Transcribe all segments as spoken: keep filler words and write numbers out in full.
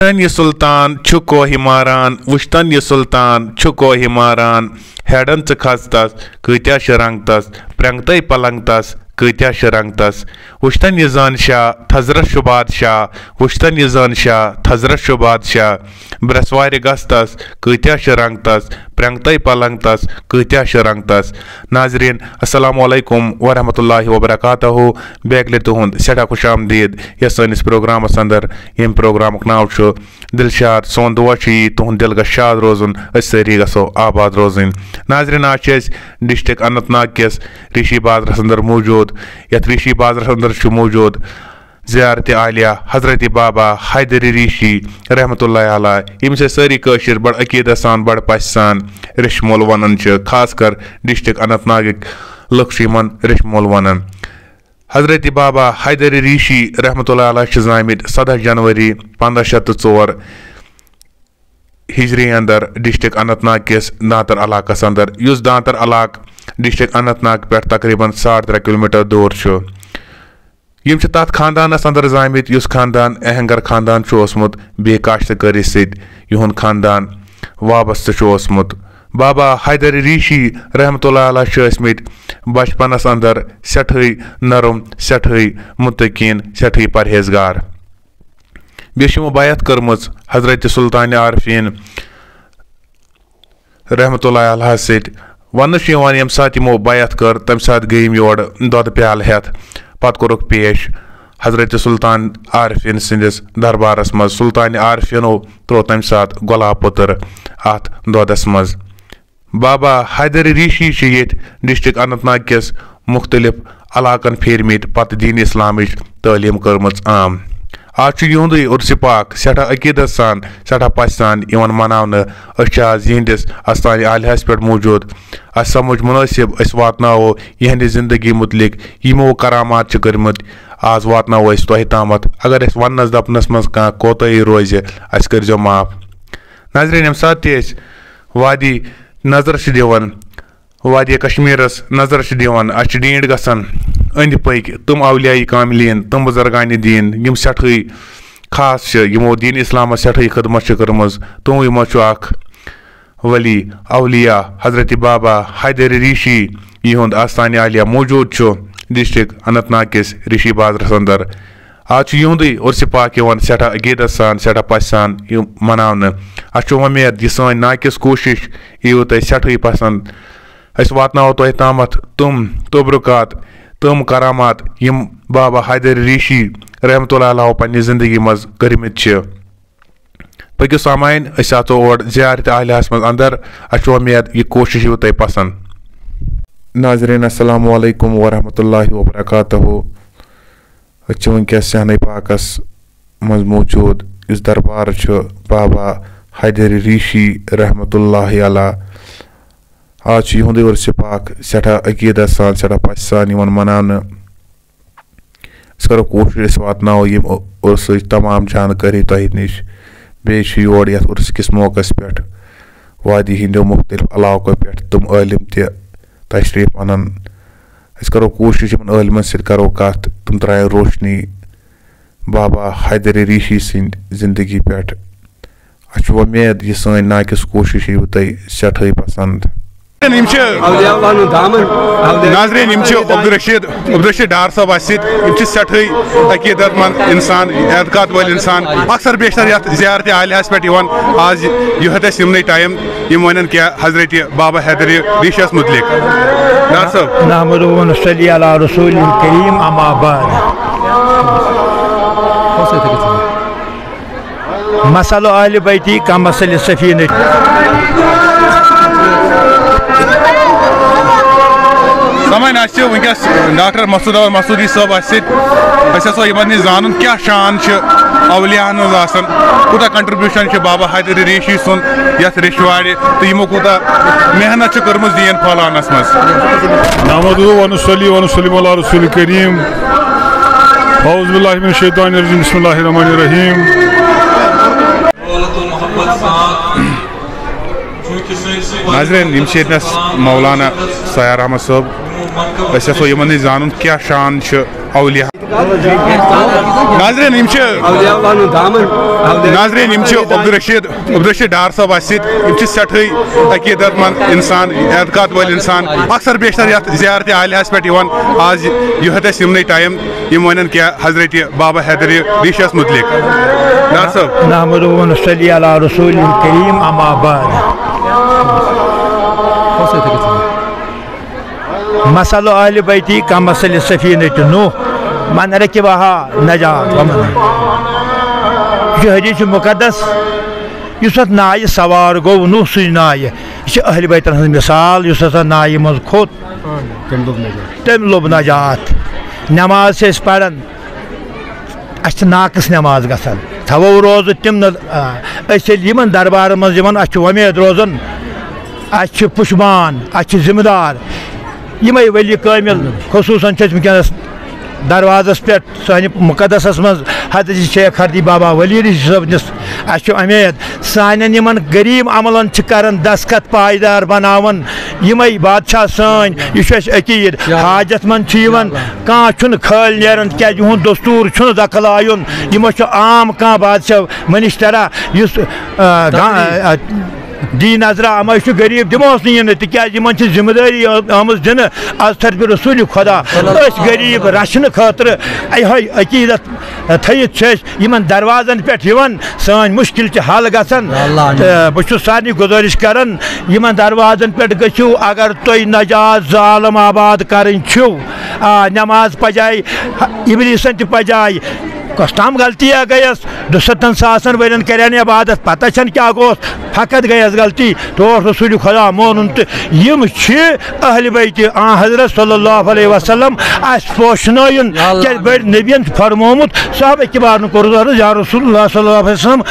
وُچھتن یہِ سُلطان چھُ کوہہِ ماران، وُچھتن یہِ سُلطان چھُ کوہہِ ماران۔ ہیڈن ژٕ کھژتس، کۭتیاہ چھِ رنگتس، پرٛنٛگتَے پلنٛگتس، کۭتیاہ چھِ رنگتس۔ وُچھتن یہِ زن شاہ، تھزرس چھُ بادشاہ، وُچھتن یہِ زن شاہ، تھزرس چھُ بادشاہ۔ برٛسوارِ گژھتس، کۭتیاہ چھِ رنگتس، پرٛنٛگتَے پلنٛگتس، کۭتیاہ چھِ رنگتس۔ ناظرین، السلام علیکم ورحمۃ اللہ وبرکاتہ۔ بیٚیہِ اَکہِ لَٹہِ تُہُنٛد سٮ۪ٹھاہ خوش آمدید یَتھ سٲنِس پروگرامَس اندر، ییٚمہِ پروگرامُک ناو چھُ دِلشاد۔ سون دُعا چھُ یی، تُہُنٛد دِل گژھِ شاد روزُن، أسۍ سٲری گژھو آباد روزٕنۍ۔ ناظرین، آز چھِ أسۍ ڈسٹرکٹ اننت ناگ کِس ریٖشی بازرَس اندر موٗجوٗد، یَتھ ریٖشی بازرَس اندر چھُ موٗجوٗد زیارت عالیہ حضرت بابا حیدر ریٖشی رحمتہ اللہ علیہ، ییٚمِس أسۍ سٲری کٲشِر بڑٕ عقیٖدت سان، بڑٕ پژھِ سان ریٚشمول ونان چھِ، خاص کر ڈسٹرکٹ اننت ناگٕکۍ لُکھ چھِ یِمن ریٚشمول ونان۔ حضرت بابا حیدر ریٖشی رحمتہ اللہ علیہ چھِ زامٕتۍ سداہ جنوری پنداہ شیٚتھ تہٕ ژور ہجری اندر ڈسٹرکٹ اننت ناگ کِس دانتر علاقس اندر، یُس دانتر علاقہٕ ڈسٹرکٹ اننت ناگ پٮ۪ٹھ تقریباً ساڑ ترٛےٚ کلومیٹر دوٗر چھُ۔ یِم چھِ تَتھ خاندانَس اندر زامٕتۍ، یُس خاندان اہنگر خاندان چھُ اوسمُت، بیٚیہِ کاشتہٕ کٲری سۭتۍ یِہُنٛد خاندان وابستہٕ چھُ اوسمُت۔ بابا حیدر ریٖشی رحمتہ اللہ علیہ چھِ ٲسمٕتۍ بچپنَس اندر سٮ۪ٹھٕے نرم، سٮ۪ٹھٕے متقیٖن، سٮ۪ٹھٕے پرہیزگار۔ بیٚیہِ چھِ یِمو بیعت کٔرمٕژ حضرت سلطان عارفیٖن رحمتہ اللہ علیہ سۭتۍ۔ وننہٕ چھُ یِوان، ییٚمہِ ساتہٕ یِمو بیعت کٔر، تَمہِ ساتہٕ گٔے یِم یورٕ دۄدٕ پیالہٕ ہٮ۪تھ۔ پتہٕ کوٚرُکھ پیش حضرت سلطان عارفیٖن سٕنٛدِس دربارس منٛز۔ سلطان عارفیٖنو ترٛوو تَمہِ ساتہٕ گۄلاب پٔتٕر اَتھ دۄدس منٛز۔ بابا حیدر ریٖشی چھِ ییٚتھۍ ڈسٹرکٹ اننت ناگ کِس مُختٔلِف علاقن پھیرمٕتۍ، پتہٕ دیٖن اسلامٕچ تعلیٖم کٔرمٕژ عام۔ آز چھُ یِہُنٛدُے عرس پاک سٮ۪ٹھاہ عقیٖدت سان، سٮ۪ٹھاہ پژھِ سان یِوان مناونہٕ۔ أسۍ چھِ آز یِہنٛدِس استانِ عالیہس پٮ۪ٹھ موٗجوٗد۔ اسہِ سمجھ مُنٲسِب، أسۍ واتناوو یِہنٛدِ زندگی متعلق یِمو کرامات چھِ کٔرمٕتۍ۔ آز واتناوو أسۍ تۄہہِ تامتھ۔ اگر أسۍ وننس دپنس منٛز کانٛہہ کوتٲہی روزِ، اسہِ کٔرۍزیو معاف۔ ناظرین، ییٚمہِ ساتہٕ تہِ أسۍ وادی نظر چھِ دِوان، وادی کشمیرس نظر چھِ دِوان، اسہِ چھِ ڈینڈ گژھان أنٛدۍ پٔکۍ تِم اولیاء کاملین، تِم بزرگان دین، یِم سٮ۪ٹھٕے خاص چھِ، یِمو دین اسلامس سٮ۪ٹھٕے خدمت چھِ کٔرمٕژ۔ تِموٕے منٛز چھُ اکھ ولی اولیاء حضرت بابا حیدر ریٖشی، یِہُنٛد آستانہِ عالیہ موٗجوٗد چھُ ڈسٹرکٹ اننت ناگ کِس ریٖشی بازرس اندر۔ آز چھُ یِہُنٛدُے عرس پاک یِوان سٮ۪ٹھاہ عقیٖدت سان، سٮ۪ٹھاہ پژھِ سان یہِ مناونہٕ۔ اسہِ چھُ وۄمید، یہِ سٲنۍ ناقص کوٗشش یِیِو تۄہہِ سٮ۪ٹھٕے پسنٛد۔ أسۍ واتناوو تۄہہِ تامتھ تِم تبرکات، تِم کرامات، یِم بابا حیدر ریٖشی رحمتہ اللہ علیہ پننہِ زندگی منٛز کٔرمٕتۍ چھِ۔ پٔکِو سامعیٖن، أسۍ اژو اور زیارت عالیہس منٛز اندر۔ اسہِ چھُ وۄمید، یہِ کوٗشش یِیِو تۄہہِ پسنٛد۔ ناظرین، السلام علیکم ورحمۃ اللہ وبرکاتہ۔ أسۍ چھِ وٕنکیٚس صحنہ پاکس منٛز موجود، یُس دربار چھُ بابا حیدر ریٖشی رحمتہ اللہ علیہ۔ آز چھُ یِہُنٛدُے عرس پاک سٮ۪ٹھاہ عقیٖدت سان، سٮ۪ٹھاہ پژھِ سان یِوان مناونہٕ۔ أسۍ کرو کوٗشِش، أسۍ واتناوو یِم عرسٕچ تمام جانکٲری تۄہہِ نِش۔ بیٚیہِ چھِ یور یتھ عرس کِس موقعس پٮ۪ٹھ وادی ہٕنٛدیو مُختٔلِف علاقو پٮ۪ٹھ تِم عٲلِم تہِ تشریٖف انان۔ أسۍ کرو کوٗشِش، یِمن عٲلمن سۭتۍ کرو کتھ، تِم ترٛاون روشنی بابا حیدر ریٖشی سٕنٛدِ زندگی پٮ۪ٹھ۔ اسہِ چھُ وۄمید، یہِ سٲنۍ ناقص کوٗشِش یِیِو تۄہہِ سٮ۪ٹھٕے پسنٛد۔ یِم چھِ اولیاء پنُن دامن، اولیاء ناظرین، یِم چھِ عبدالرشید، عبدالرشید ڈار صٲب اَسہِ سۭتۍ۔ یِم چھِ سٮ۪ٹھٕے عقیٖدت مند انسان، اعتقاد وٲلۍ انسان۔ اکثر بیشتر یتھ زیارت عالیہس پٮ۪ٹھ یِوان۔ آز یُہت اَسہِ یِمنٕے ٹایم، یِم ونن کینٛہہ حضرت بابا حیدر ریٖشیس متعلق۔ ڈار صٲب۔ نحمدہ و نصلی علی رسول کریم، اما بعد۔ مثل آل بیتی کمثل سفینہ۔ سامعیٖن، اَسہِ چھِ وٕنکیٚس ڈاکٹر مسعود احمد مسعودی صٲب اَسہِ سۭتۍ۔ أسۍ یژھو یِمن نِش زانُن، کیٛاہ شان چھِ اولیاہن ہٕنٛز آسان، کوٗتاہ contribution چھِ بابا حیدر ریٖشی سُنٛد یَتھ ریٚشوارِ، تہٕ یِمو کوٗتاہ محنت چھِ کٔرمٕژ دیٖن پھٲلاونس منٛز۔ نحمدہ و نصلی و نسلم علی رسول کریم۔ اعوذ باللہ من الشیطان الرجیم، بسم اللہ الرحمن الرحیم۔ ناظرین، یِم چھِ ییٚتنَس مولانا سیار احمد صٲب۔ أسۍ یژھو یِمن نِش زانُن، کیٛاہ شان چھِ اولیاء۔ ناظرین، یِم چھِ اولیاء اللہ ہُنٛد دامن۔ اولیاء ناظرین، یِم چھِ عبدالرشید، عبدالرشید ڈار صٲب اَسہِ سۭتۍ۔ یِم چھِ سٮ۪ٹھٕے عقیٖدت مند اِنسان، اعتقاد وٲلۍ اِنسان، اکثر بیشتر یَتھ زیارت عالیہس پٮ۪ٹھ یِوان۔ آز یُہت اَسہِ یِمنٕے ٹایم، یِم وَنن کینٛہہ حضرت بابا حیدر ریٖشس مُتعلق۔ ڈار صٲب۔ نحمدہ و نصلی علی رسول کریم، اما بعد۔ مثل اہل بیتی کمثل سفینۃ نوح، من رکبہا نجا ومن۔ یہِ چھُ حدیث مقدس، یُس اتھ نایہِ سوار گوٚو، نوح سٕنٛزِ نایہِ۔ یہِ چھِ اہل بیتن ہٕنٛز مثال، یُس ہسا نایہِ منٛز کھوٚت، تٔمۍ لوٚب نجات۔ نٮ۪ماز چھِ أسۍ پران، اَسہِ چھِ ناقص نٮ۪ماز گژھان، تھاوو روزٕ تِم نہ، آ، أسۍ ییٚلہِ یِمن دربارن منٛز یِوان، اَسہِ چھُ وۄمید روزان، اَسہِ چھِ پُشمان، اَسہِ چھِ ذمہٕ دار۔ یِمے ؤلی کٲمِل خصوٗصن چھِ أسۍ وٕنکیٚنس دروازس پٮ۪ٹھ سانہِ مُقدسس منٛز حضرت شیخ ہردی بابا ولی رشی صٲبنِس۔ اَسہِ چھُ اُمید سانٮ۪ن یِمن غریٖب عملن چھِ کران دستخط پایدار بناوان۔ یِمے بادشاہ سٲنۍ، یہِ چھُ اَسہِ عقیٖد، حاجت مند چھِ یِوان، کانٛہہ چھُنہٕ خٲلۍ نیران، تِکیٛازِ یِہُنٛد دستوٗر چھُنہٕ دخل آیُن۔ یِمو چھُ عام کانٛہہ بادشاہ منِش تران، یُس، آ، گا-، آ، دی نظرہ، اما یہِ چھُ غریٖب، دِموس نہٕ یِنہٕ، تِکیٛازِ یِمن چھِ ذمہٕ دٲری آمٕژ دِنہٕ از طرفِ رسول خدا۔ أسۍ غریٖب رچھنہٕ خٲطرٕ یِہوٚے عقیٖدت تھٲیِتھ چھِ أسۍ یِمن دروازن پٮ۪ٹھ یِوان، سٲنۍ مُشکِل چھِ حل گژھان۔ اللہ آمین۔ تہٕ بہٕ چھُس سارنٕے گُزٲرِش کران، یِمن دروازن پٮ۪ٹھ گٔژھِو، اگر تُہۍ نجات زٕ عالم آباد کرٕنۍ چھِو۔ آ، نماز پجایہِ، ابلیسن تہِ پجایہِ، کۄس تام غلطی گٔیَس، دُستن ساسن ؤرین کرن عبادت، پتہ چھن کیٛاہ گوٚوس، فقط گٔیَس غلطی، ٹوٹھ رسول خدا مونُن۔ تہٕ یِم چھِ اہل بیت آن حضرت صلی اللہ علیہ وسلم اَسہِ پوشنٲیِن۔ یا اللہ۔ کیٛازِ بٔڑۍ نبیَن چھُ فرمومُت، صحابہ کبارن کوٚر عرض، یا رسول اللہ صلی اللہ علیہ وسلم،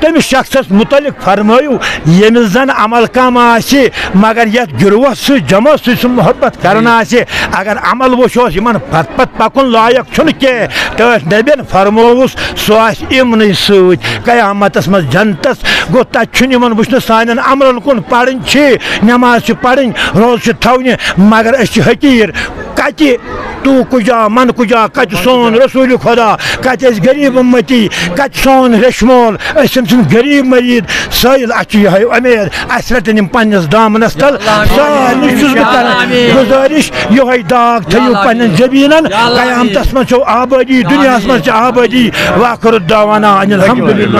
تٔمِس شخصس متعلق فرمٲیِو، ییٚمِس زن عمل کم آسہِ، مگر یتھ گروہس سۭتۍ، جماعت سۭتۍ سُہ محبت کران آسہِ، اگر عمل وٕچھوس، یِمن پتہٕ پتہٕ پکُن لایق چھُنہٕ کینٛہہ۔ تہٕ نبین فرمووُس، سُہ آسہِ یِمنٕے سۭتۍ قیامتس منٛز جنتس۔ گوٚو، تتہِ چھُنہٕ یِمن وٕچھنہٕ سانٮ۪ن عملن کُن۔ پرٕنۍ چھِ، نماز چھِ پرٕنۍ، روزٕ چھِ تھاونہِ، مگر أسۍ چھِ حقیٖر۔ کتہِ تو کجا، من کجا، کتہِ سون رسول خدا، کتہِ أسۍ غریب امتی، کتہِ سون ریشمول، أسۍ تٔمۍ سٕنٛدۍ غریب مریٖد سٲیِل۔ اَسہِ چھِ یِہوٚے اُمید، اَسہِ رَٹن یِم پنٛنِس دامنَس تَل۔ سارنٕے چھُس بہٕ کران گُزٲرِش، یِہوٚے داغ تھٲیِو پنٛنٮ۪ن جبیٖنَن۔ قیامتَس منٛز چھو آبٲدی، دُنیاہَس منٛز چھِ آبٲدی۔ وآخر دعوانا ان الحمدللہ۔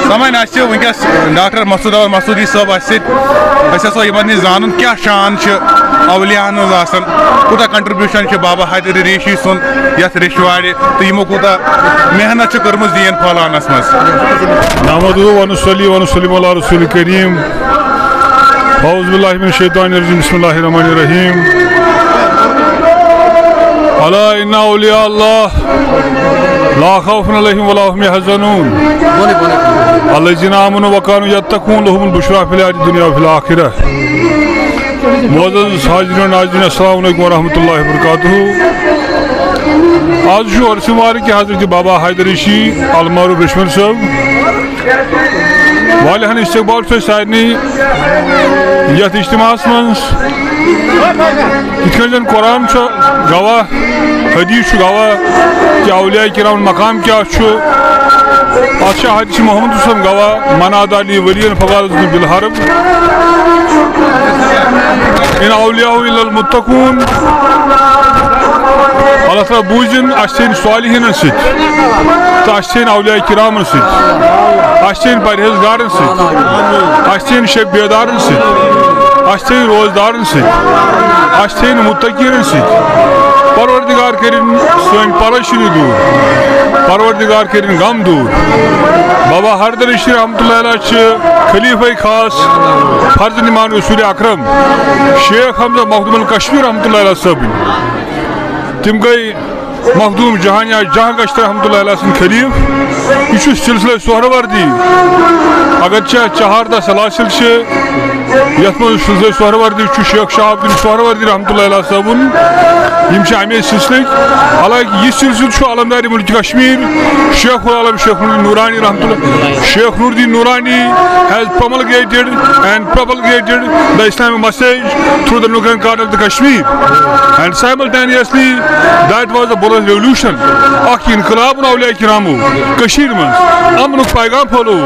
سامعیٖن، اَسہِ چھِ وٕنکیٚس ڈاکٹر مسعود احمد مسعودی صٲب اَسہِ سۭتۍ۔ أسۍ یَژھو یِمَن نِش زانُن، کیٛاہ شان چھِ اولیاہَن ہٕنٛز آسان، کوٗتاہ contribution چھِ بابا حیدر ریٖشی سُنٛد یَتھ ریٚشوارِ، تہٕ یِمو کوٗتاہ محنت چھِ کٔرمٕژ دیٖن پھٲلاونَس منٛز۔ نحمده ونصلي ونسلم على رسول الكريم. أعوذ بالله من الشيطان الرجيم. بسم الله الرحمن الرحيم. ألا إن أولياء الله لا خوف عليهم ولا هم يحزنون. الذين آمنوا وكانوا يتقون، لهم البشرى في الحياة الدنيا وفي الآخرة. معزز حاضرین ناظرین، السلام علیکم ورحمۃ اللہ وبرکاتہ۔ آز چھُ عرصہٕ مبارک حضرت بابا حیدر ریٖشی المعروف ریٚشوٲرۍ صٲب۔ والیاہَن استقبال چھُ اَسہِ سارنٕے یَتھ اجتماعس منٛز۔ یِتھ کٔنۍ زَن قرآن چھُ گواہ، حدیث چھُ گواہ کہِ اولیاء کرام مقام کیٛاہ چھُ۔ اَتھ چھُ حدیث محمد صلی اللہ علیہ وسلم گواہ، من عادى لي وليا فقد آذنته بالحرب۔ إن أولياءه إلا المتقون۔ اللہ تعالیٰ بوٗزِن اَسہِ سٕنٛدۍ صالحیٖنَن سۭتۍ تہٕ اَسہِ سٕنٛدۍ اولیاء کرامَن سۭتۍ، اَسہِ سٕنٛدۍ پرہیزگارَن سۭتۍ، اَسہِ سٕنٛدۍ شب بیدارَن سۭتۍ، اَسہِ سٕنٛدۍ روزدارَن سۭتۍ، اَسہِ سٕنٛدۍ متقیٖنَن سۭتۍ۔ پروردگار کٔرِن سٲنۍ پریشٲنی دوٗر، پروردگار کٔرِن غم دوٗر۔ بابا حیدر ریٖشی رحمتہ اللہ علیہ چھِ خلیفہ خاص فرزند امام رسول اکرم شیخ حمزہ مخدوم الکشمیر رحمتہ اللہ علیہ صٲبٕنۍ۔ تِم گٔے مخدوم جہانیہ جہاں گشت رحمتہ اللہ علیہ سٕنٛدۍ خلیف۔ یہِ چھُ سلسلہ سہروردی۔ اگرچہ چہاردہ سلاسل چھِ، یتھ منٛز سلسلہ سہروردی چھُ شیخ شہاب الدین سہروردی رحمتہ اللہ علیہ صٲبُن، یِم چھِ اَمے سلسلٕکۍ۔ حالانکہ یہِ سلسلہٕ چھُ علمدار ملک کشمیر شیخ العالم شیخ نوردین نورانی رحمۃ اللہ، شیخ نوردین نورانی has promulgated and propagated the Islamic message through the Nooks and Corners of the Kashmir, and simultaneously that was the Bolan revolution. اکھ انقلاب اولیاء کرامو کٔشیٖرِ منٛز امنُک پیغام پھٲلوو۔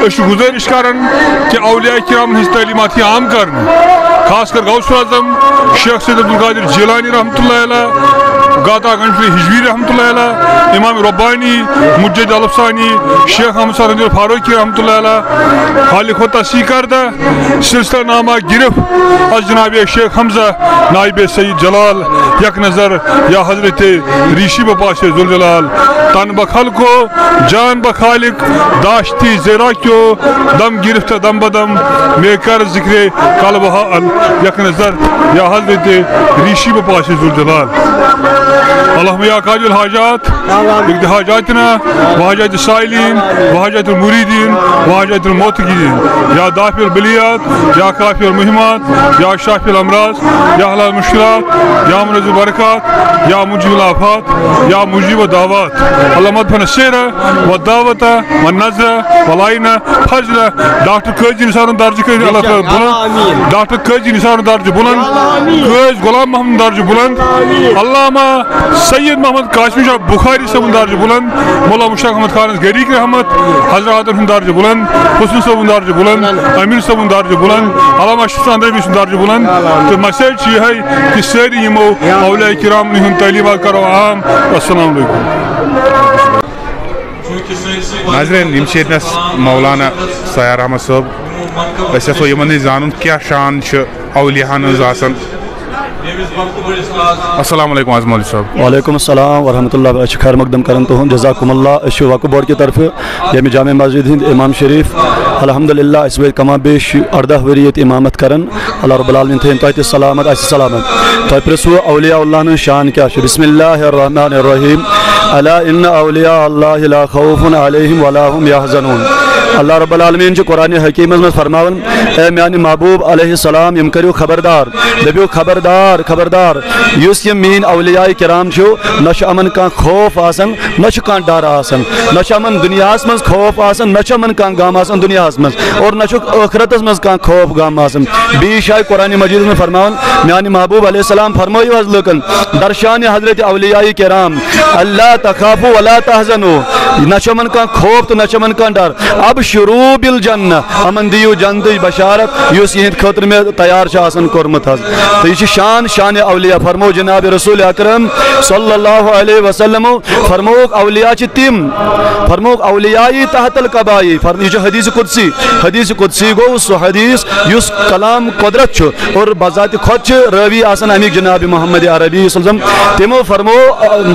أسۍ چھِ گُزٲرِش کران کہِ اولیاء کرام ہٕنٛز تعلیمات یہِ عام کرنہٕ، خاص کر غوث الاعظم شیخ سید عبدالقادر جیلانی رحمۃ اللہ علیہ، غوث گنج ہجویری رحمۃ اللہ علیہ، امام ربانی، مجدد الفسانی، شیخ احمد سرندر فاروقی رحمۃ اللہ علیہ، خالق و تصحیح کردہ سلسلہ نامہ گرفت از جناب شیخ حمزہ نائب سید جلال یک نظر یا حضرت ریشی بپاش ذوالجلال، تن بخل کو جان بخالق داشتی زیرا کیو دم گرفت دم بدم میں کر ذکر قلب حال یک نظر یا حضرت ریشی بپاش ذوالجلال۔ اللهم يا قاضي الحاجات، اقض حاجاتنا وحاجات السائلين وحاجات المريدين وحاجات المعتقدين، يا دافع البليات، يا كافي المهمات، يا شافي الأمراض، يا حل المشكلات، يا منزل البركات، يا مجيب الآفات، يا مجيب الدعوات. اللهم ادفعنا السحر والدعوة والنذر والعين فضل. ڈاکٹر قاضی نثارُن درجہٕ کٔرِنۍ اللہ تعالیٰ بلند۔ آمین۔ ڈاکٹر قاضی نثارُن درجہٕ بلند۔ آمین۔ قٲضۍ غلام محمد درجہٕ بلند۔ آمین۔ علامہ سید محمد قاسم شاہ بخاری صٲبُن درجہٕ بلند۔ مولا مشتاق احمد خانس گریک رحمت، حضراتن ہُنٛد درجہٕ بلند، حسن صٲبُن درجہٕ بلند، امین صٲبُن درجہٕ بلند، علامہ شفیع اندرابی سُنٛد درجہٕ بلند۔ تہٕ message چھِ یِہے کہِ سٲری یِمو اولیاء کرامن ہُنٛد تعلیمات کرو عام۔ السلام علیکم۔ ناظرین، یِم چھِ ییٚتنَس مولانا سیار احمد صٲب۔ أسۍ یَژھو یِمَن نِش زانُن کیٛاہ شان چھِ اولیاہَن ہٕنٛز آسان۔ السلام علیکم عظم علی صٲب۔ وعلیکم السلام ورحمۃ اللہ۔ أسۍ چھِ خیر مقدم کران تُہُنٛد، جزاکم اللہ۔ أسۍ چھِ وقف بورڈ کہِ طرفہٕ ییٚمہِ جامع مسجد ہٕنٛدۍ امام شریف۔ الحمدللہ، أسۍ وٲتۍ کم و بیش ارداہ ؤری ییٚتہِ امامت کران۔ اللہ رب العالمین تھٲیِن تۄہہِ تہِ سلامت، اَسہِ سلامت۔ تۄہہِ پرٛژھوٕ اولیاء اللہ ہٕنٛز شان کیٛاہ چھِ؟ بسم اللہ الرحمن الرحیم۔ الا ان اولیاء اللہ لا خوف علیہم ولا هم یحزنون۔ اللہ رب العالمین چھُ قرآن حکیمس منٛز فرماوان، اے میانہِ محبوب علیہ السلام، یِم کٔرِو خبردار، دٔپِو خبردار، خبردار، یُس یِم میٲنۍ اولیاء کرام چھِو، نہ چھُ یِمن کانٛہہ خوف آسان، نہ چھُ کانٛہہ ڈر آسان، نہ چھُ یِمن دُنیاہَس منٛز خوف آسان، نہ چھُ یِمن کانٛہہ غم آسان دُنیاہَس منٛز، اور نہ چھُکھ ٲخرتَس منٛز کانٛہہ خوف غم آسان۔ بیٚیہِ چھُ آیہِ قرآن مجیدَس منٛز فرماوان، میانہِ محبوب علیہ السلام فرمٲیِو حظ لُکَن، درشان حضرت اولیاء کرام، اللہ تخافوا ولا تحزنوا، نہ چھُ یِمن کانٛہہ خوف تہٕ نہ چھُ یِمن کانٛہہ ڈر۔ ابشروا بالجنہ، یِمن دِیِو جنتٕچ بشارت، یُس یِہنٛدِ خٲطرٕ مےٚ تیار چھُ آسان کوٚرمُت حظ۔ تہٕ یہِ چھُ شان، شان اولیاء۔ فرمو جناب رسول اکرم صلی اللہ علیہ وسلم، فرموک اولیاء چھِ تِم، فرموک اولیاء تحت القبائی، فر-، یہِ چھُ حدیث قدسی۔ حدیث قدسی گوٚو سُہ حدیث یُس کلام قدرت چھُ اور بذات خود چھِ رٲوی آسان اَمِکۍ جناب محمد عربی صلی اللہ علیہ وسلم۔ تِمو فرمو،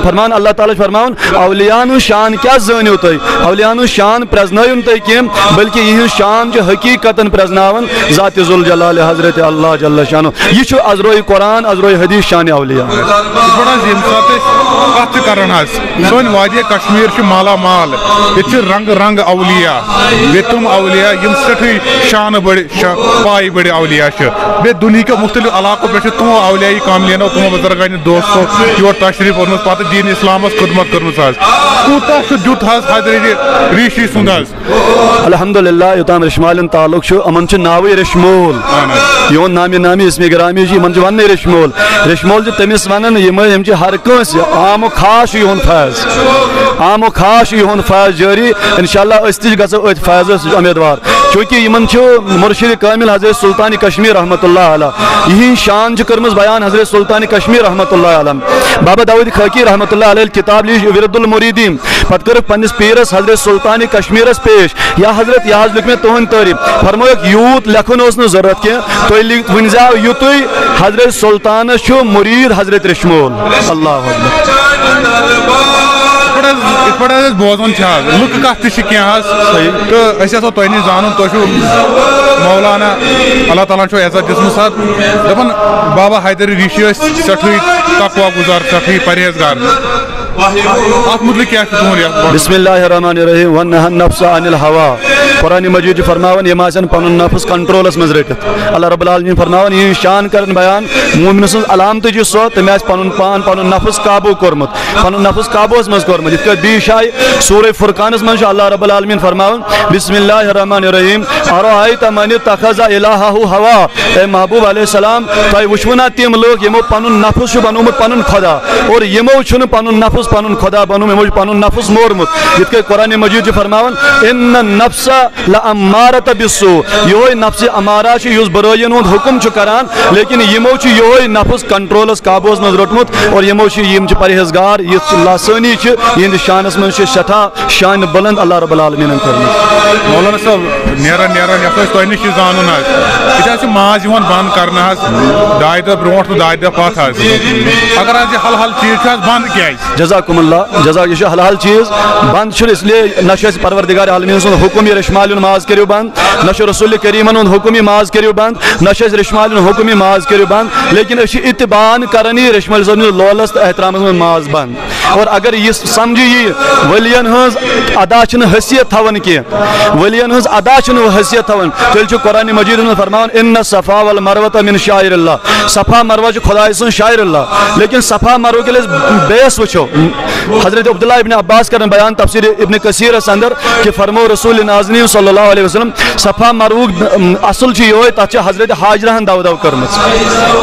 فرمان اللہ تعالیٰ چھُ فرماوان، اولیاءن ہُنٛد شان کیٛاہ زٲنِو تُہۍ؟ اولیاءن ہُنٛد شان پرٛزنٲیِو نہٕ تُہۍ کینٛہہ، بلکہِ یِہِنٛز شان چھِ حقیٖقتاً پرٛزناوان ذات ذوالجلال حضرت اللہ جل شانہ۔ یہِ چھُ از روے قرآن، از روے حدیث شان اولیاء۔ یِتھ پٲٹھۍ حظ ییٚمہِ ساتہٕ أسۍ کَتھ چھِ کَران حظ، سٲنۍ وادی کشمیر چھِ مالا مال، ییٚتہِ چھِ رنٛگ رنٛگ اولیاء، بیٚیہِ تِم اولیاء یِم سٮ۪ٹھٕے شانہٕ بٔڑۍ، شا-، پایہِ بٔڑۍ اولیاء چھِ۔ بیٚیہِ دُنہِکیو مُختٔلِف علاقو پٮ۪ٹھ چھِ تِمو اولیاء کاملینو، تِمو بزرگانِ دوستو یور تشریٖف اوٚنمُت، پتہٕ دیٖن اسلامس خدمت کٔرمٕژ حظ۔ کوٗتاہ چھُ دیُت حظ حضرت ریٖشی سُنٛد حظ۔ الحمدللہ، یوٚتام ریٚشمالٮ۪ن تعلق چھُ، یِمن چھُ ناوٕے ریٚشمول۔ اہن حظ۔ یِہُنٛد نامی نامی اسمِ گرامی چھُ، یِمن چھُ وننٕے ریٚشمول۔ ریٚشمول چھُ تٔمِس ونان، یِمے، یِم چھِ ہر کٲنٛسہِ، عام و خاص چھُ یِہُنٛد فیض۔ عام و خاص چھُ یِہُنٛد فیض جٲری۔ انشاءاللہ أسۍ تہِ گژھو أتھۍ فیضس سۭتۍ اُمیدوار۔ چونکہ یِمن چھُ مرشد کامل حضرت سلطان کشمیر رحمۃ اللہ علیہ، یِہنٛز شان چھِ کٔرمٕژ بیان حضرت سلطان کشمیر رحمۃ اللہ علیہ۔ بابا داؤد خاکی رحمۃ اللہ علیہ کتاب لیٖچھ ورد المریدین، پتہٕ کٔرٕکھ پننِس پیٖرس حضرت سلطان کشمیرس پیش، یا حضرت، یہِ حظ لیوٚکھ مےٚ تُہنٛد تعریف۔ فرمٲیکھ، یوٗت لیکھُن اوس نہٕ ضروٗرت کینٛہہ، تُہۍ لیکھ-، ؤنۍ زیو یُتُے، حضرت سلطانس چھُ مرید حضرت ریٚشمول۔ اللہ اکبر۔ یِتھ پٲٹھۍ حظ، یِتھ پٲٹھۍ حظ أسۍ بوزان چھِ حظ، لُکہٕ کتھ تہِ چھِ کینٛہہ حظ۔ صحیح۔ تہٕ أسۍ یژھو تۄہہِ نِش زانُن، تُہۍ چھِو مولانا، اللہ تعالیٰ ہن چھو عزت دِژمٕژ حظ۔ دپان بابا حیدر ریٖشی ٲسۍ سٮ۪ٹھٕے تقویٰ گُزار، سٮ۪ٹھٕے پرہیزگار۔ اَتھ مُتعلِق کیٛاہ چھُ تُہُنٛد یَتھ؟ بسم اللہ الرحمن الرحیم، ونہا النفس عن الہوا۔ قرآن مجید چھُ فرماوان، یِم آسن پنُن نفس کنٹرولس منٛز رٔٹِتھ۔ اللہ رب العالمین فرماوان، یہِ شان کرن بیان، مومن سٕنٛز علامتٕے چھِ سۄ، تٔمۍ آسہِ پنُن پان، پنُن نفس قابو کوٚرمُت، پنُن نفس قابوس منٛز کوٚرمُت۔ یِتھ کٲٹھۍ بیٚیہِ جایہِ سورہ فرقانس منٛز چھُ اللہ رب العالمین فرماوان، بسم اللہ الرحمن الرحیم، ارأیت من اتخذ الہہ ہوا۔ اے محبوب علیہ السلام، تۄہہِ وٕچھوٕ نا تِم لُکھ یِمو پنُن نفس چھُ بنوومُت پنُن خدا، اور یِمو چھُنہٕ پنُن نفس پنُن خدا بنوومُت، یِمو چھُ پنُن نفس مورمُت۔ یِتھ کٔنۍ قرآن مجید چھُ فرماوان، ان النفس لامارۃ بالسوء، یِہوٚے نفس امارہ چھُ یُس بُرٲیی ہُنٛد حُکم چھُ کران، لیکن یِمو چھُ یِہوٚے نفس کنٹرولس قابوس منٛز روٚٹمُت، اور یِمو چھِ، یِم چھِ پرہیزگار، یِژھ لاسٲنی چھِ، یِہنٛدِس شانس منٛز چھِ سٮ۪ٹھاہ شان بلند اللہ رب العالمین کرنہٕ۔ مولانا صٲب، نیران نیران یَتھ أسۍ تۄہہِ نِش یہِ زانُن حظ، یہِ تہِ حظ چھِ ماز یِوان بنٛد کرنہٕ حظ، ڈاے دۄہ برونٛٹھ تہٕ ڈاے دۄہ پتہٕ حظ۔ اگر حظ یہِ حلحل چیٖز چھُ حظ بنٛد کیٛازِ؟ جزاکم اللہ، جزاک، یہِ چھُ حلحل چیٖز، بنٛد چھُنہٕ اس لیے، نہ چھُ اَسہِ پروردگار عالمین سُنٛد حُکم یہِ ریٚشمالہِ ہُنٛد ماز کٔرِو بنٛد، نہ چھُ رسول کریٖمن ہُنٛد حُکم یہِ ماز کٔرِو بنٛد، نہ چھُ اَسہِ ریٚشمالہِ ہُنٛد حُکم یہِ ماز کٔرِو بنٛد، لیکن أسۍ چھِ اتباعاً کران یہِ ریٚشمالہِ صٲبنِس لولس تہٕ احترامس منٛز ماز بنٛد۔ اور اگر یہِ سمجھِ یی ؤلین ہٕنٛز ادا چھِنہٕ حیثیت تھاوان کینٛہہ، ؤلین ہٕنٛز ادا چھِنہٕ حیثیت تھاوان، تیٚلہِ چھُ قرآن مجیدس منٛز فرماوان، ان الصفا والمروۃ من شعائر اللہ، صفا مروہ چھُ خدایہِ سُنٛد شاعر اللہ۔ لیکن صفا مروہ ییٚلہِ أسۍ بیس وٕچھو، حضرت عبداللہ ابن عباس کرن بیان تفسیر ابن کثیرس اندر کہ فرمو رسول نازنین صلی اللہ علیہ وسلم، صفا مروہ اصل چھُ یِہوٚے، تتھ چھِ حضرت ہاجرہ ہن دو دو کٔرمٕژ۔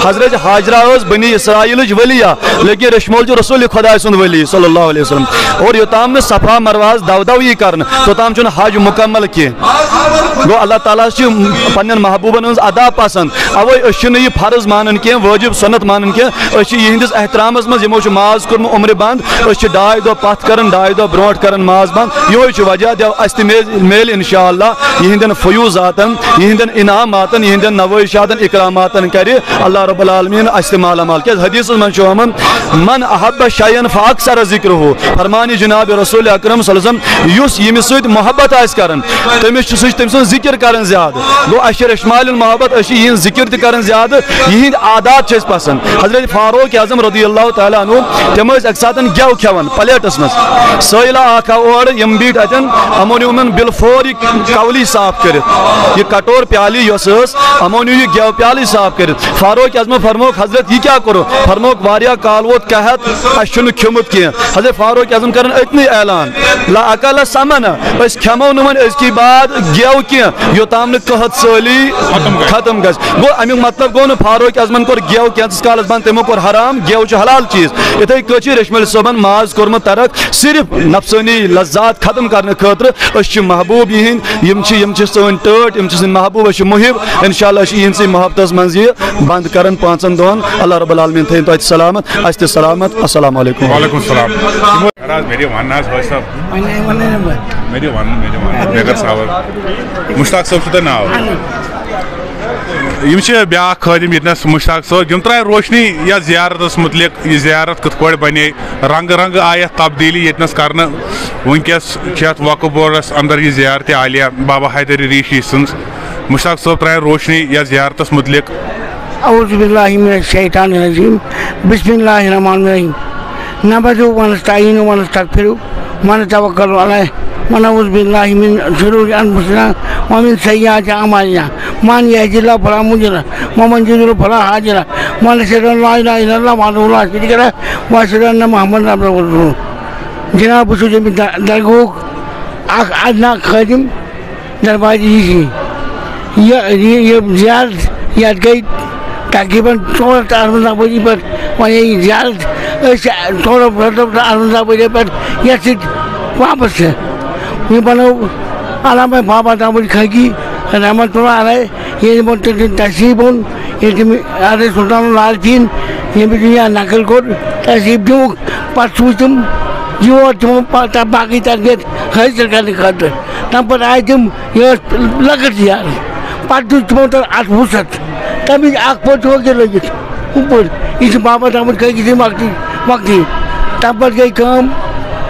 حضرت ہاجرہ ٲس بنی اسرائیلٕچ ولیہ، لیکن ریٚشمول چھُ رسول خدایہِ سُنٛد ولی صلی اللہ علیہ وسلم۔ اور یوٚتام نہٕ صفا مروہس دو دو یی کرنہٕ، توٚتام چھُنہٕ حج مکمل کینٛہہ۔ گوٚو، اللہ تعالیٰ ہس چھِ پننٮ۪ن محبوبن ہٕنٛز ادا پسند، اوے أسۍ چھِنہٕ یہِ فرض مانان کینٛہہ، وٲجب سنت مانان کینٛہہ۔ أسۍ چھِ یِہنٛدِس احترامس منٛز، یِمو چھُ ماز کوٚرمُت عمرِ بنٛد، أسۍ چھِ ڈاے دۄہ پتھ کران، ڈاے دۄہ برونٛٹھ کران ماز بنٛد۔ یِہوٚے چھُ وجہ، دِ اسہِ تہِ میلہِ، میلہِ انشاءاللہ یِہنٛدٮ۪ن فیوضاتن، یِہنٛدٮ۪ن انعاماتن، یِہنٛدٮ۪ن نوٲیشاتن، اکراماتن کرِ اللہ رب العالمین اسہِ تہِ مالا مال۔ کیازِ حدیثس منٛز چھُ آمُت، من احب شیئا فاکثر ذکرہ، فرمانہِ جناب رسول اکرم صلی اللہ علیہ وسلم، یُس ییٚمِس سۭتۍ محبت آسہِ کران، تٔمِس چھُ، سُہ چھُ تٔمۍ سُنٛد ذکر کران زیادٕ۔ گوٚو، اَسہِ چھِ ریٚشمالٮ۪ن محبت، أسۍ چھِ یِہِنٛز ذکر تہِ کران زیادٕ، یِہِنٛدۍ عادات چھِ اَسہِ پسنٛد۔ حضرت فاروق اعظم رضی اللہ تعالیٰ عنہ، تِم ٲسۍ اَکہِ ساتہٕ گٮ۪و کھٮ۪وان پلیٹس منٛز۔ سٲیلہ اکھ آو اورٕ، یِم بیٖٹھۍ اَتٮ۪ن، یِمو نیوٗ یِمن بالفور یہِ کولی صاف کٔرِتھ، یہِ کٹور پیالی یۄس ٲس، یِمو نیوٗ یہِ گٮ۪و پیالٕے صاف کٔرِتھ۔ فاروق اعظمن فرمووُکھ، حضرت، یہِ کیٛاہ کوٚروٕ؟ فرمووُکھ، واریاہ کال ووت قحط، اَسہِ چھُنہٕ کھیوٚمُت کینٛہہ۔ حضرت فاروق اعظم کرن أتنی اعلان، لا اکل سمن، أسۍ کھٮ۪مو نہٕ وۄنۍ أزکی بعد گٮ۪و کینٛہہ، یوٚتام نہٕ قحط سٲلی ختم گژھِ۔ ختم گژھِ۔ گوٚو، اَمیُک مطلب گوٚو نہٕ فاروق اعظمن کوٚر گٮ۪و کینٛژس کالس بنٛد، تِمو کوٚر حرام، گٮ۪و چھُ حلال چیٖز۔ یِتھَے کٲٹھۍ چھِ ریٚشمٲلۍ صٲبن ماز کوٚرمُت ترک صرف نفسٲنی لذات ختم کرنہٕ خٲطرٕ۔ أسۍ چھِ محبوب یِہِنٛدۍ، یِم چھِ، یِم چھِ سٲنۍ ٹٲٹھۍ، یِم چھِ سٲنۍ محبوب، أسۍ چھِ محب۔ انشاءاللہ أسۍ چھِ یِہِنٛدسٕے محبتس منٛز یہِ بنٛد کران پانٛژن دۄہن۔ اللہ رب العالمین تھٲیِن تۄہہِ تہِ سلامت، اَسہِ تہِ سلامت۔ السلام علیکم۔ وعلیکم السلام۔ یِمو، یار حظ، مےٚ دِ وننہٕ حظ، حٲج صٲب۔ وَنے، وَنے نہٕ بہٕ۔ مےٚ دِ وننہٕ، مےٚ دِ وننہٕ، بے کر صبر۔ مشتاق صٲب چھُ تۄہہِ ناو؟ اہن۔ یِم چھِ بیٛاکھ خٲدِم ییٚتنَس، مشتاق صٲب۔ یِم ترٛایہِ روشنی یَتھ زیارتَس مُتعلِق، یہِ زیارت کِتھ پٲٹھۍ بنے، رنٛگہٕ رنٛگہٕ آیہِ یَتھ تبدیٖلی ییٚتنَس کرنہٕ۔ وٕنکیٚس چھِ یَتھ وقف بورڈَس اندر یہِ زیارت عالیہ بابا حیدر ریٖشی سٕنٛز۔ مشتاق صٲب ترٛایَن روشنی یَتھ زیارتَس مُتعلِق۔ اعوذ باللہ من الشیطان الرجیم۔ بسم اللہ الرحمن الرحیم۔ نحمدہ و نستعین و نستغفرہ و نتوکل علیہ و نعوذ باللہ من شرور انفسنا و من سیئات اعمالنا۔ من یهد اللہ فلا مضل له و من یضلل فلا هادی له۔ و اشهد ان لا الہ الا اللہ وحدہ لا شریک له و اشهد ان محمدا عبدہ و رسولہ۔ جناب، بہٕ چھُس ییٚمہِ در-، درگاہُک اکھ ادنا خٲدِم۔ دربار یہِ، یہِ، یہِ زیارت یَتھ گٔے تقریباً ژور ہَتھ تہٕ اَرونٛزاہ ؤری پٮ۪ٹھ وَنے یہِ زیارت۔ أسۍ چھِ ژور ہَتھ تہٕ اَرونٛزاہ ؤری پٮ۪ٹھ یَتھ سۭتۍ وابستہٕ۔ یہِ بَنوو علامہ بابا دامُد خاکی رحمتہ اللہ علیہ، ییٚلہِ یِمَن تٔتۍ تشریٖف اوٚن، ییٚلہِ تٔمۍ حضرت سلطان لال چین ییٚمہِ دُنیا نقل کوٚر، تشریٖف دیُتُکھ، پَتہٕ سوٗز تِم یور تِمو پَتہٕ باقٕے تربیت حٲصِل کرنہٕ خٲطرٕ۔ تَمہِ پَتہٕ آیہِ تِم، یہِ ٲس لۄکٕٹ زیارت۔ پَتہٕ دیُت تِمو تَتھ اَتھ وُسعت۔ تَمِچ اَکھ پٔر چھِ ہُہ تہِ لٔگِتھ ہُپٲرۍ۔ یہِ چھِ بابا تامَتھ کھٔتۍ یِتھٕے وقتی، وقتی۔ تَمہِ پَتہٕ گٔے کٲم،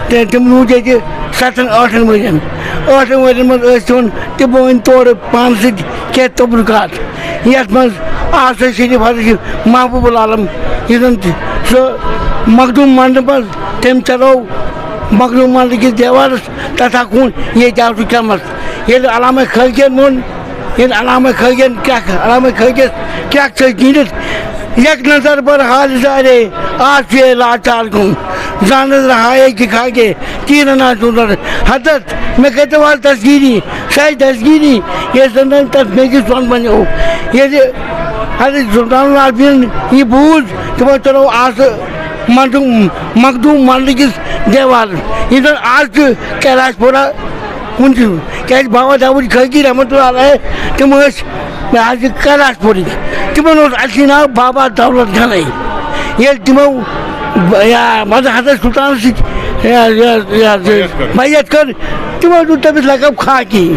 تہٕ تِم روٗدۍ ییٚتہِ سَتَن ٲٹھَن ؤرِیَن۔ ٲٹھَن ؤرِیَن منٛز ٲسۍ تِمَن، تِم أنۍ تورٕ پانہٕ سۭتۍ کینٛہہ تبرکات، یَتھ منٛز آصف شریف حضرت محبوب العالم، یُس زَن تہِ سُہ مخدوٗم منٛڈپَس، تٔمۍ چلوو مخدوٗم منٛڈپہٕ کِس دیوارَس تَتھ اَکھ کوٗن، ییٚتہِ آو سُہ چَمَس۔ ییٚلہِ علامہ خٲکِیَن ووٚن، ییٚلہِ علامہ خٲکِیَن کیٛاہ، علامہ خٲکِیَس کیٛاہ چھِ گِنٛدِتھ، یک نظر بر حال زارے، آس یہ لاچار کن، زانت رہا ہے کہ کھا کے، تیر نہ چون۔ حضرت، مےٚ کَتہِ وال دستگیری، سۄ آسہِ دستگیری، ییٚلہِ زَن زَن تَتھ میٚژِ سۄن بَنیو۔ ییٚلہِ حضرت سلطان العارفیٖن یہِ بوٗز، تِمو چلو آسہٕ مخدوٗم، مخدوٗم منٛڈٕ کِس دیوارَس۔ یہِ زَن آز تہِ کیلاش پورہ کُن چھُ، کیٛازِ بابا داوود خٲکی رحمتہ اللہ علیہ، تِم ٲسۍ مےٚ حظ یہِ کیلاش پورٕکۍ۔ تِمَن اوس اَصلی ناو بابا دولت گنَے۔ ییٚلہِ تِمو ب-، یا مطلب حضرت سلطان سۭتۍ یا، یا، یا، بیعت کٔر، تِمو دیُت تٔمِس لقب خاکی۔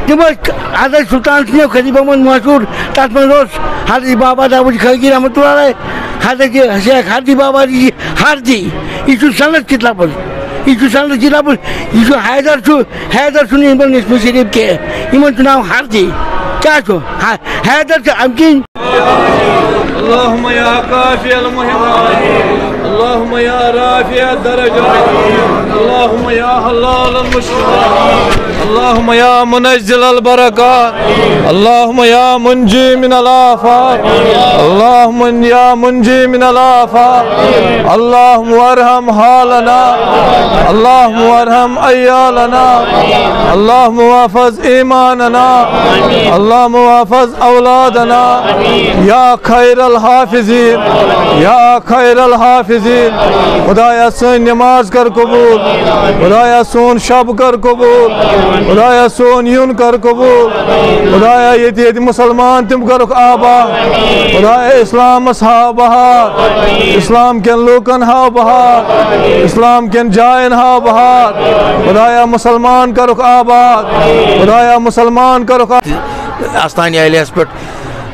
تِم ٲسۍ حضرت سلطان سٕنٛدیو خلیفہ منٛز مشہوٗر۔ تَتھ منٛز اوس حضرت بابا داوود خٲکی رحمتہ اللہ علیہ، حضرت شیخ ہردی بابا جی ہردی۔ یہِ چھُ سنت کِتھ لفظ، یہِ چھُ سنت کِتھ لفظ، یہِ چھُ حیدر چھُ، حیدر چھُنہٕ یِمن نسبت شریف کینٛہہ، یِمن چھُ ناو ہردی۔ کیٛاہ چھُ؟ ہا-، حیدر چھُ اَمہِ کِنۍ۔ اللهم يا كافي المهمات، اللهم يا رافع الدرجات، اللهم يا حلال المشكلات، اللهم يا منزل البركات، اللهم يا منجي من الآفات، اللهم يا منجي من الآفات، اللهم ارحم حالنا، اللهم ارحم عيالنا، اللهم واحفظ إيماننا، اللهم واحفظ أولادنا، يا خير الحافظين، يا خير الحافظين۔ خدایا سٲنۍ نماز کر قبول، خدایا سون شب کر قبول، خدایا سون یُن کر قبول، خدایا ییٚتہِ ییٚتہِ مسلمان تِم کرُکھ آباد، خدایا اسلامس ہاو بہار، اسلام کٮ۪ن لوٗکن ہاو بہار، اسلام کٮ۪ن جاین ہاو بہار، خدایا مسلمان کرُکھ آباد، خدایا مسلمان کرُکھ آ-، آستانہِ عالیس پٮ۪ٹھ،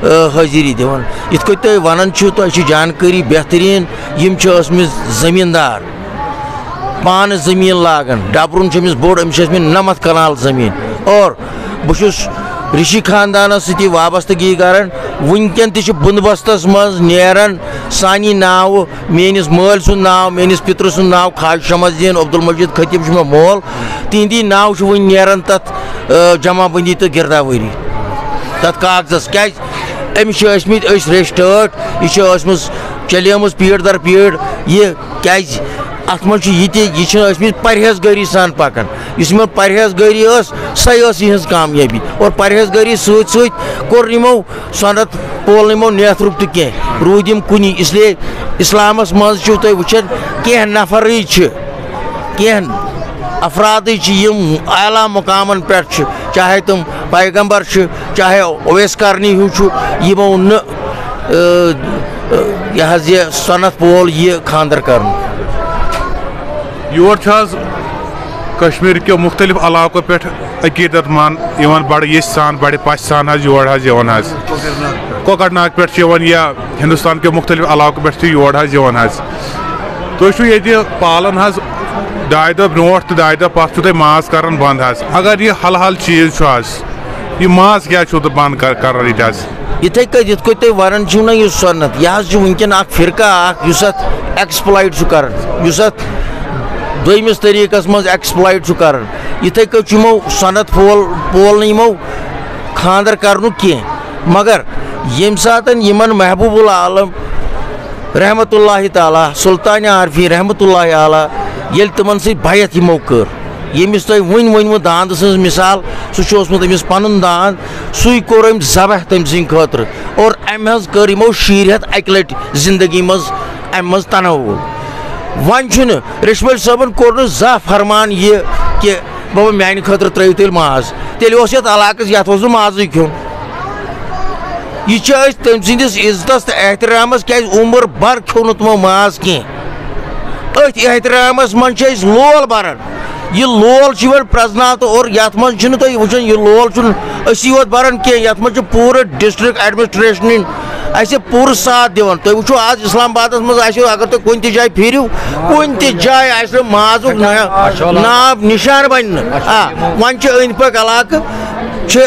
آ، حٲضری دِوان۔ یِتھ کٔنۍ تُہۍ ونان چھِو، تۄہہِ چھِ جانکٲری بہتریٖن، یِم چھِ ٲسمٕتۍ زٔمیٖندار، پانہٕ زٔمیٖن لاگان، ڈبرُن چھُ أمِس بوٚڑ، أمِس چھِ ٲسمٕتۍ نَمَتھ کنال زٔمیٖن۔ اور بہٕ چھُس رشی خاندانس سۭتۍ وابستگی کران۔ وٕنکٮ۪ن تہِ چھِ بندوبستس منٛز نیران سانی ناوٕ، میٲنِس مٲلۍ سُنٛد ناو، میٲنِس پِترٕ سُنٛد ناو خواجہ شمس الدین عبدالمجید خطیب چھُ مےٚ مول، تِہنٛدی ناو چھُ وٕنہِ نیران تتھ، آ، جمع بندی تہٕ گرداوٲری تتھ کاغذس۔ کیازِ؟ أمِس چھِ ٲسمٕتۍ أسۍ ریٚچھۍ ٹٲٹھ، یہِ چھِ ٲسمٕژ چلیمٕژ پیٖڑ در پیٖڑ۔ یہِ کیازِ؟ اتھ منٛز چھُ یہِ تہِ، یہِ چھِ ٲسمٕتۍ پرہیزگٲری سان پکان۔ یُس یِمن پرہیزگٲری ٲس، سۄے ٲس یِہنٛز کامیٲبی۔ اور پرہیزگٲری سۭتۍ سۭتۍ کوٚر یِمو سۄنت پول نہٕ یِمو نیتھرُک تہِ کینٛہہ، روٗدۍ یِم کُنی۔ اس لیے اسلامس منٛز چھِو تُہۍ وٕچھان، کینٛہہ نفرٕے چھِ، کینٛہہ افرادٕے چھِ، یِم اعلیٰ مقامن پٮ۪ٹھ چھِ، چاہے تِم پیغمبر چھِ، چاہے اویس کرنی ہیوٗ چھُ، یِمو نہٕ، اۭ، اۭ، یہِ حظ یہِ سۄنت پول یہِ خانٛدر کرنہٕ۔ یور چھِ حظ کشمیٖر کیو مُختٔلِف علاقو پٮ۪ٹھ عقیٖدت مان یِوان بڑٕ یژھِ سان، بڑِ پژھِ سان حظ یور حظ یِوان حظ۔ کۄکرناگ پٮ۪ٹھ چھِ یِوان یا ہندوستان کیو مُختٔلِف علاقو پٮ۪ٹھ چھِ یور حظ یِوان حظ۔ تُہۍ چھِو ییٚتہِ پالان حظ ڈاے دۄہ برونٛٹھ تہٕ ڈاے دۄہ پتھ چھِو تُہۍ ماز کران بنٛد حظ۔ اگر یہِ حل حل چیٖز چھُ حظ، یہِ ماز کیٛازِ چھُو تُہۍ بنٛد کر-، کران ییٚتہِ حظ؟ یِتھَے کٔنۍ یِتھ کٔنۍ تُہۍ وَنان چھِو نہ، یہِ سۄنت، یہِ حظ چھُ وٕنکٮ۪ن اَکھ فرقہ اَکھ، یُس اَتھ exploit چھُ کَران، یُس اَتھ دوٚیمِس طٔریٖقَس منٛز exploit چھُ کَران۔ یِتھَے کٔنۍ چھُ یِمو سۄنت پھول، پول نہٕ یِمو خانٛدر کَرنُک کینٛہہ، مگر ییٚمہِ ساتَن یِمَن محبوب العالم رحمتہ اللہ تعالیٰ، سلطان عارفین رحمتہ اللہ علیہ، ییٚلہِ تِمَن سۭتۍ بیعت یِمو کٔر، ییٚمِس تۄہہِ وٕنۍ ؤنۍوٕ داندٕ سٕنٛز مثال، سُہ چھُ اوسمُت أمِس پَنُن داند، سُے کوٚر أمۍ ذبح تٔمۍ سٕنٛدِ خٲطرٕ۔ اور أمۍ حظ کٔر یِمو شیٖرۍ ہٮ۪تھ اَکہِ لَٹہِ زِندگی منٛز اَمہِ منٛز تنوع۔ وۄنۍ چھُنہٕ ریٚشمٲلۍ صٲبَن کوٚر نہٕ زانٛہہ فرمان یہِ کہِ بابا میٛانہِ خٲطرٕ ترٛٲیِو تیٚلہِ ماز، تیٚلہِ اوس یَتھ علاقَس، یَتھ اوس نہٕ مازٕے کھیوٚن۔ یہِ چھِ أسۍ تٔمۍ سٕنٛدِس عزتَس تہٕ احترامَس، کیٛازِ عمر بھر کھیوٚو نہٕ تِمو ماز کینٛہہ۔ أتھۍ احترامس منٛز چھِ أسۍ لول بران۔ یہِ لول چھُ یِوان پرٛزناونہٕ اور یتھ منٛز چھِنہٕ تُہۍ وٕچھان، یہِ لول چھُنہٕ أسی یوت بران کینٛہہ، یتھ منٛز چھُ پوٗرٕ district administration اَسہِ پوٗرٕ ساتھ دِوان۔ تُہۍ وٕچھِو آز اسلام آبادس منٛز آسِو، اگر تُہۍ کُنہِ تہِ جایہِ پھیٖرِو، کُنہِ تہِ جایہِ آسہِ نہٕ مازُک نا-، ناو نشان بنہِ نہٕ۔ آ، وۄنۍ چھِ أنٛدۍ پٔکۍ علاقہٕ چھِ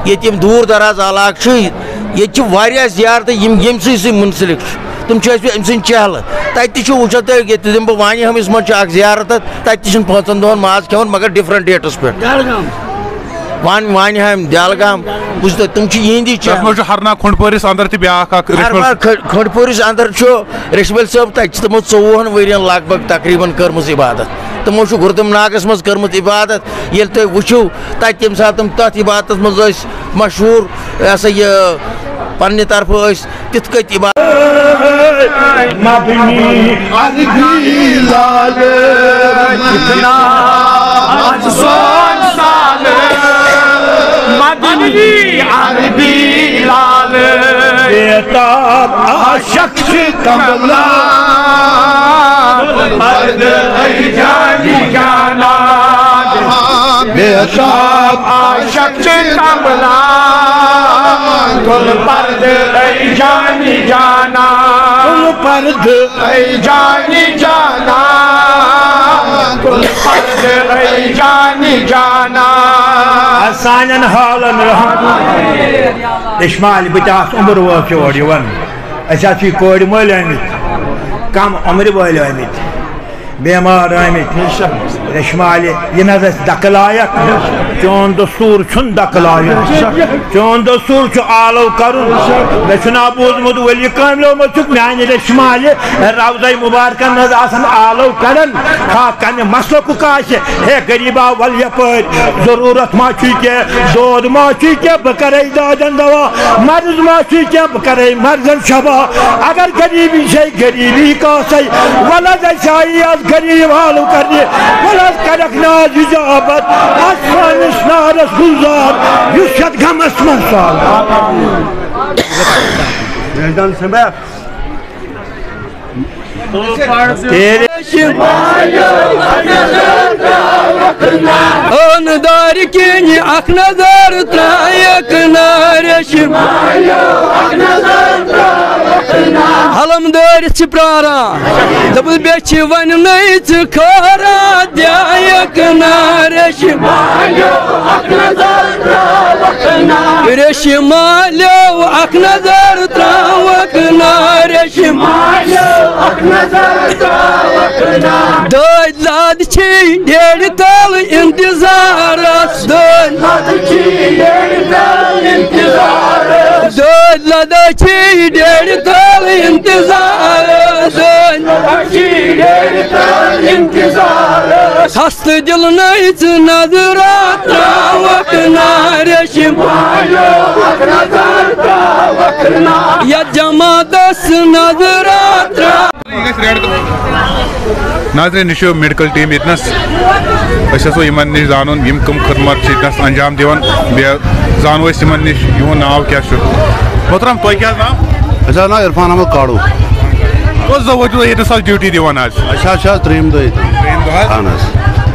ییٚتہِ یِم دوٗر دراز علاقہٕ چھِ، ییٚتہِ چھِ واریاہ زیارتہٕ یِم ییٚمہِ سۭتۍ سۭتۍ مُنسلِک چھِ۔ تِم چھِ اَسہِ أمۍ سٕنٛدۍ چہلہٕ۔ تَتہِ تہِ چھُ، وٕچھو تُہۍ، ییٚتہِ دِمہٕ بہٕ وانہِ ہٲمِس منٛز چھُ اَکھ زیارت، تَتہِ تہِ چھِنہٕ پانٛژَن دۄہَن ماز کھٮ۪وان، مگر ڈِفرنٛٹ ڈیٹَس پٮ۪ٹھ۔ وان-، وانہِ ہامہِ، دِیالگام، بوٗزِو تُہۍ، تِم چھِ یِہِنٛدی تَتھ چہلہٕ۔ منٛز چھُ ہرنا کھنٛڈ پورِس اندر تہِ بیٛاکھ اکھ ہر رِچوَل۔ بار کھنٛڈ-، کھنٛڈ پورِس اندر چھُ رِچوَل صٲب، تَتہِ چھِ تِمو ژوٚوُہَن ؤرِین لگ بگ تقریباً کٔرمٕژ عبادت۔ تِمو چھُ گُردُم ناگَس منٛز کٔرمٕژ عبادت۔ ییٚلہِ تُہۍ وٕچھِو، تَتہِ ییٚمہِ ساتہٕ تِم تَتھ عبادتَس منٛز ٲسۍ مشہوٗر، یہِ ہسا یہِ پننہِ طرفہٕ ٲسۍ تِتھ کٔنۍ عبادت۔ مدنی عربی لال کتنا از سون سال، مدنی عربی لال بیتاب عاشق چھ کملا، پرد ای جانی جانا، بیتاب عاشق چھ کملا، کل پرد ای جانی جانا، کل پرد ای جانی جانا، کل پرد ای جانی جانا۔ سانٮ۪ن حالن رحم۔ ریشمالہِ، بہٕ تہِ آس عمر وٲژ یور یِوان۔ اَسہِ حظ چھِ کورِ مٲلۍ آمٕتۍ، کم عمرِ وٲلۍ آمٕتۍ، بیمار آمٕتۍ۔ ریشمالہِ، یہِ نہ حظ اَسہِ دَکہٕ لایق۔ چون دستوٗر چھُنہٕ دَکہٕ لایق۔ چون دستوٗر چھُ آلو کَرُن۔ مےٚ چھُنہ بوٗزمُت ؤلی کاملیو منٛز چھُکھ میٛانہِ ریشمالہِ روضے مُبارکَن منٛز آسان آلو کَڑان۔ ہا، کَمہِ مسلکُک آسہِ؟ ہے غریٖبا، وَل یَپٲرۍ۔ ضروٗرت ما چھُے کینٛہہ؟ دود ما چھُے کینٛہہ؟ بہٕ کَرَے دادٮ۪ن دوا۔ مرض ما چھُے کینٛہہ؟ بہٕ کَرَے مرضن شفا۔ اگر غریٖبی چھے، غریٖبی کاسَے، وَل حظ اَسہِ آیی آز غریٖب حالو کَرنہِ۔ وَل حظ کَرَکھ ناز اِجابت اَتھ سٲنِس نارَس گُلزار، یُس یَتھ غمَس منٛز سال۔ تیرے آن دارِ کِنۍ اکھ نظر ترٛایَکھ نا ریشم۔ علم دٲرِتھ چھِ پرٛاران، دوٚپُس بیٚیہِ چھِ وَنہِ نٔے ژٕ خٲرا دیایَکھ نا ریشم۔ ریشم مالیو اکھ نظر ترٛاوَکھ نا ریشم۔ دٲدۍ لد چھی ڈیڈِ تل انتظارس، دٲدۍ لد چھی ڈیڈِ تل انتظارس، دٲدۍ۔ ہستہٕ دِل نٔے ژٕ نظرا ترٛاوَکھ نا ریشم۔ یَتھ جماعتس نظرا ترٛاو۔ ناظرین، یہِ چھُ میڈیکل ٹیٖم ییٚتنَس۔ أسۍ یَژھو یِمَن نِش زانُن، یِم کٕم خدمت چھِ ییٚتنَس انجام دِوان۔ بیٚیہِ زانو أسۍ یِمَن نِش، یِہُنٛد ناو کیٛاہ چھُ؟ محترم، تۄہہِ کیٛاہ حظ ناو؟ أسۍ حظ ناو عرفان احمد کاڑو۔ کٔژ دۄہ وٲتِو تُہۍ ییٚتنَس آز ڈیوٹی دِوان آز؟ اَسہِ حظ چھِ آز ترٛیٚیِم دۄہ ییٚتہِ۔ ترٛیٚیِم دۄہ حظ؟ اَہَن حظ۔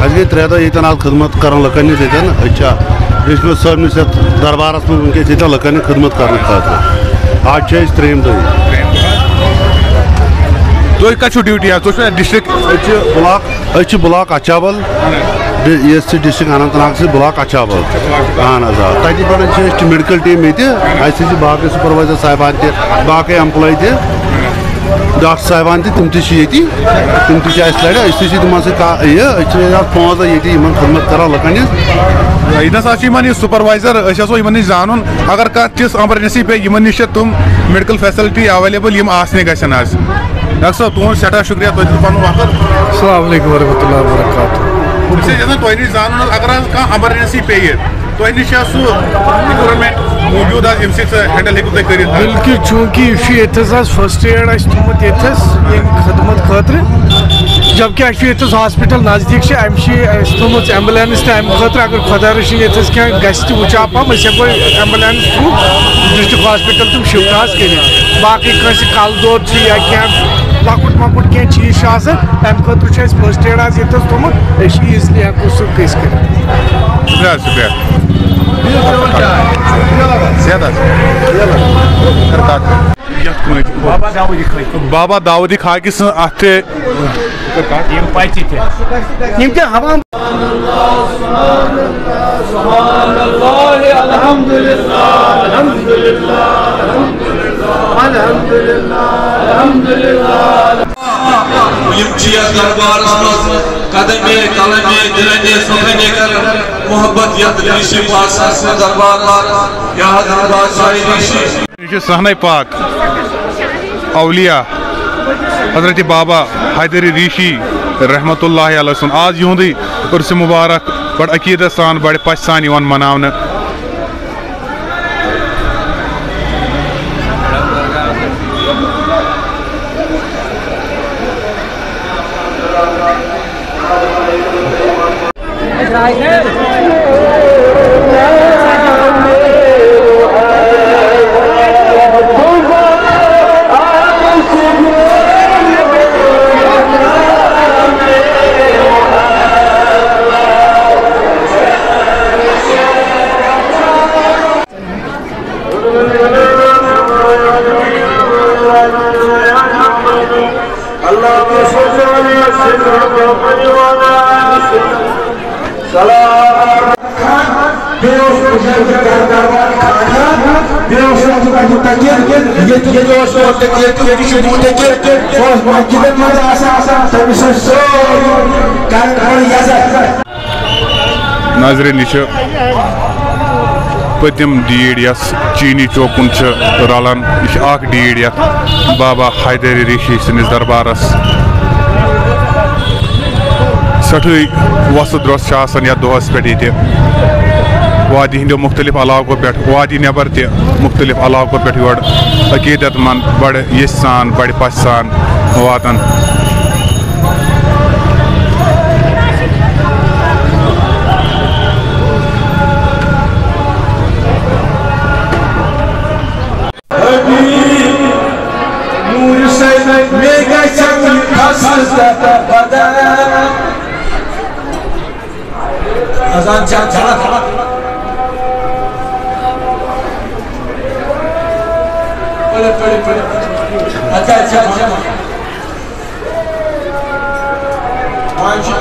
اَسہِ گٔے ترٛےٚ دۄہ ییٚتٮ۪ن آز خدمت کَران لُکَن نِش ییٚتٮ۪ن۔ أسۍ چھِ بیٚیہِ چھِ مےٚ صٲبنِس یَتھ دربارَس منٛز وٕنکیٚس ییٚتٮ۪ن لُکَن ہِنٛز خدمت کَرنہٕ خٲطرٕ۔ آز چھِ أسۍ ترٛیٚیِم دۄہ ییٚتہِ۔ تُہۍ کَتہِ چھُو ڈیوٹی حظ؟ تُہۍ چھُو ڈِسٹرٛکٹ؟ أسۍ چھِ بٕلاک، أسۍ چھِ بٕلاک اچھابل، ڈِ-، یہِ چھِ ڈِسٹرٛکٹ اننت ناگ، چھِ بٕلاک اچھابل۔ اہن حظ، آ۔ تَتہِ پٮ۪ٹھ چھِ أسۍ چھِ میڈیکل ٹیٖم ییٚتہِ، اَسہِ چھِ باقٕے سپروایزر صاحبان تہِ، باقٕے ایمپلاے تہِ۔ ڈاکٹر صاحبان تہِ، تِم تہِ چھِ ییٚتی، تِم تہِ چھِ اَسہِ لَرِ، أسۍ تہِ چھِ تِمَن سۭتۍ کا-، یہِ، أسۍ چھِ یَتھ پانٛژھ دۄہ ییٚتی یِمَن خدمت کَران لُکَن ہِنٛز۔ ییٚتہِ نَس حظ چھِ یِمَن یہِ سُپروایزر، أسۍ ہَسا یِمَن نِش زانُن، اگر کانٛہہ تِژھ ایمرجنسی پیٚیہِ، یِمَن نِش چھِ تِم میڈیکل فیسلٹی ایویلیبل یِم آسنہِ گژھن حظ۔ ڈاکٹر صٲب، تُہُنٛد سٮ۪ٹھاہ شُکریہ، تُہۍ دیُتوٕ پَنُن وقت۔ السلام علیکم ورحمۃ اللہ وبرکاتہ۔ أسۍ ٲسۍ یَژھان تۄہہِ نِش زانُن حظ، اگر حظ کانٛہہ ایمرجنسی پیٚیہِ، تۄہہِ نِش چھا سُہ اِکوپمنٹ موٗجوٗد حظ، ییٚمہِ سۭتۍ سُہ ہینڈل ہیٚکِو تُہۍ کٔرِتھ حظ؟ بلکہِ چوٗنٛکہِ یہِ چھُ ییٚتہِ حظ، حظ فٔسٹ ایڈ اَسہِ تھوٚمُت ییٚتہِ حظ ییٚمہِ خدمت خٲطرٕ، جبکہِ اَسہِ چھُ ییٚتہِ حظ ہاسپِٹل نزدیٖک چھِ، اَمہِ چھِ اَسہِ تھوٚمُت ایمبولینس تہِ اَمہِ خٲطرٕ، اگر خۄدا رٔچھِن ییٚتہِ حظ کینٛہہ گژھِ تہِ وٕچھاپام، أسۍ ہٮ۪کو ایمبولینس تھرٛوٗ ڈسٹرکٹ ہاسپِٹل تِم شفٹ حظ کٔرِتھ۔ باقٕے کٲنٛسہِ کلہٕ دود چھُ یا کینٛہہ لۄکُٹ مۄکُٹ کینٛہہ چیٖز چھُ آسان، تَمہِ خٲطرٕ چھُ اَسہِ فٔسٹ ایڈ آز ییٚتہِ حظ تھوٚمُت، أسۍ چھِ ایٖزلی ہٮ۪کو سُہ فیس کٔرِتھ۔ شُکریہ حظ، شُکریہ۔ صحت حظ؟ کر کتھ۔ یتھ کُن۔ بابا داوودی کھٲکۍ۔ بابا داوودی کھاکی سٕنٛز اتھ تہِ۔ یِم پچہِ تہِ۔ یِم تہِ ہوا۔ الحمدللہ، الحمدللہ، الحمدللہ، الحمدللہ، الحمدللہ۔ یِم چھِ یَتھ دربارَس منٛز قدمے، قلمے، دلنے، سخنے کران، محبت یَتھ ریشی پاسان سٕنٛدِ دربارَس، یا حضرت بادشاہ ریشی۔ یہِ چھُ صحنَے پاک اولیاء حضرت بابا حیدر ریشی رحمتہ اللہ علیہ سُنٛد۔ آز یِہُنٛدُے عرس مبارک بڑٕ عقیدت سان، بڑٕ پژھِ سان یِوان مناونہٕ۔ ناظرین، یہِ چھِ پٔتِم ڈیٖڈ یۄس چیٖنی چوک کُن چھِ رَلان۔ یہِ چھِ اَکھ ڈیٖڈ یَتھ بابا حیدر ریٖشی سٕنٛدِس دربارَس۔ سٮ۪ٹھٕے وۄستہٕ درٛوٚس چھُ آسان یَتھ دۄہَس پٮ۪ٹھ ییٚتہِ وادی ہٕنٛدیو مُختٔلِف علاقو پٮ۪ٹھ، وادی نٮ۪بر تہِ مُختٔلِف علاقو پٮ۪ٹھ یور عقیٖدت مند بَڑٕ یژھِ سان، بَڑِ پژھِ سان واتان۔ اذان چھا، چھا؟ پٔرِو، پٔرِو، پٔرِو۔ اچھا، اچھا، اچھا۔ وۄنۍ چھُ۔